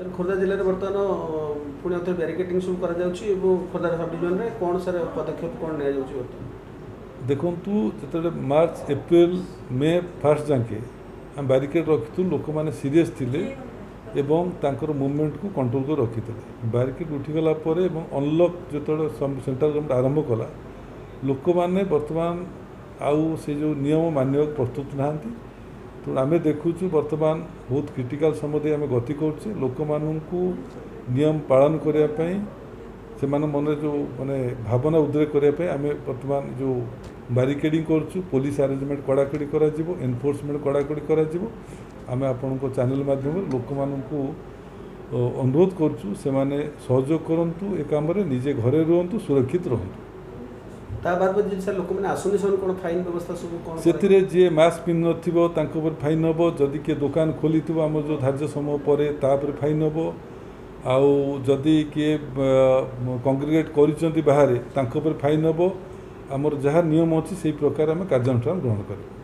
Sir, Khordha ଜିଲ୍ଲାରେ ବର୍ତ୍ତମାନ ପୁଣି ଆଉଥରେ ବ୍ୟାରିକେଟିଂ ସବୁ କରାଯାଉଛି ଏବଂ ଖୋର୍ଦ୍ଧା ସବ୍ ଡିଭିଜନରେ କ'ଣ ସାର୍ ପଦକ୍ଷେପ କ'ଣ ନିଆଯାଉଛି ବର୍ତ୍ତମାନ? ଦେଖନ୍ତୁ, ଯେତେବେଳେ ମାର୍ଚ୍ଚ, ଏପ୍ରିଲ, ମେ ଫାର୍ଷ୍ଟ ଯାକେ ଆମେ ବ୍ୟାରିକେଡ଼ ରଖିଥିଲୁ, ଲୋକମାନେ ସିରିୟସ୍ ଥିଲେ ଏବଂ ତାଙ୍କର ମୁଭମେଣ୍ଟକୁ କଣ୍ଟ୍ରୋଲ କରି ରଖିଥିଲେ। ବ୍ୟାରିକେଡ଼ ଉଠିଗଲା ପରେ ଏବଂ ଅନଲକ୍ ଯେତେବେଳେ ସେଣ୍ଟ୍ରାଲ ଗଭର୍ଣ୍ଣମେଣ୍ଟ ଆରମ୍ଭ କଲା, ଲୋକମାନେ ବର୍ତ୍ତମାନ ଆଉ ସେ ଯେଉଁ ନିୟମ ମାନିବାକୁ ପ୍ରସ୍ତୁତ ନାହାନ୍ତି। ତେଣୁ ଆମେ ଦେଖୁଛୁ, ବର୍ତ୍ତମାନ ବହୁତ କ୍ରିଟିକାଲ ସମୟ ଦେଇ ଆମେ ଗତି କରୁଛେ। ଲୋକମାନଙ୍କୁ ନିୟମ ପାଳନ କରିବା ପାଇଁ, ସେମାନଙ୍କ ମନରେ ଯେଉଁ ମାନେ ଭାବନା ଉଦ୍ରେକ କରିବା ପାଇଁ ଆମେ ବର୍ତ୍ତମାନ ଯେଉଁ ବ୍ୟାରିକେଡ଼ିଂ କରୁଛୁ, ପୋଲିସ ଆରେଞ୍ଜମେଣ୍ଟ କଡ଼ାକଡ଼ି କରାଯିବ, ଏନଫୋର୍ସମେଣ୍ଟ କଡ଼ାକଡ଼ି କରାଯିବ। ଆମେ ଆପଣଙ୍କ ଚ୍ୟାନେଲ ମାଧ୍ୟମରେ ଲୋକମାନଙ୍କୁ ଅନୁରୋଧ କରୁଛୁ, ସେମାନେ ସହଯୋଗ କରନ୍ତୁ ଏ କାମରେ, ନିଜେ ଘରେ ରୁହନ୍ତୁ, ସୁରକ୍ଷିତ ରୁହନ୍ତୁ। ତା ବାଦ ଯଦି ସାର୍ ଲୋକମାନେ ଆସନ୍ତି, ସେମାନେ କ'ଣ ଫାଇନ୍ ବ୍ୟବସ୍ଥା ସବୁ କ'ଣ? ସେଥିରେ ଯିଏ ମାସ୍କ ପିନ୍ଧିନଥିବ ତାଙ୍କ ଉପରେ ଫାଇନ୍ ହେବ। ଯଦି କିଏ ଦୋକାନ ଖୋଲିଥିବ ଆମର ଯେଉଁ ଧାର୍ଯ୍ୟ ସମୟ ପରେ, ତା ଉପରେ ଫାଇନ୍ ହେବ। ଆଉ ଯଦି କିଏ କଂଗ୍ରିଗେଟ୍ କରିଛନ୍ତି ବାହାରେ, ତାଙ୍କ ଉପରେ ଫାଇନ୍ ହେବ। ଆମର ଯାହା ନିୟମ ଅଛି, ସେଇ ପ୍ରକାର ଆମେ କାର୍ଯ୍ୟାନୁଷ୍ଠାନ ଗ୍ରହଣ କରିବୁ।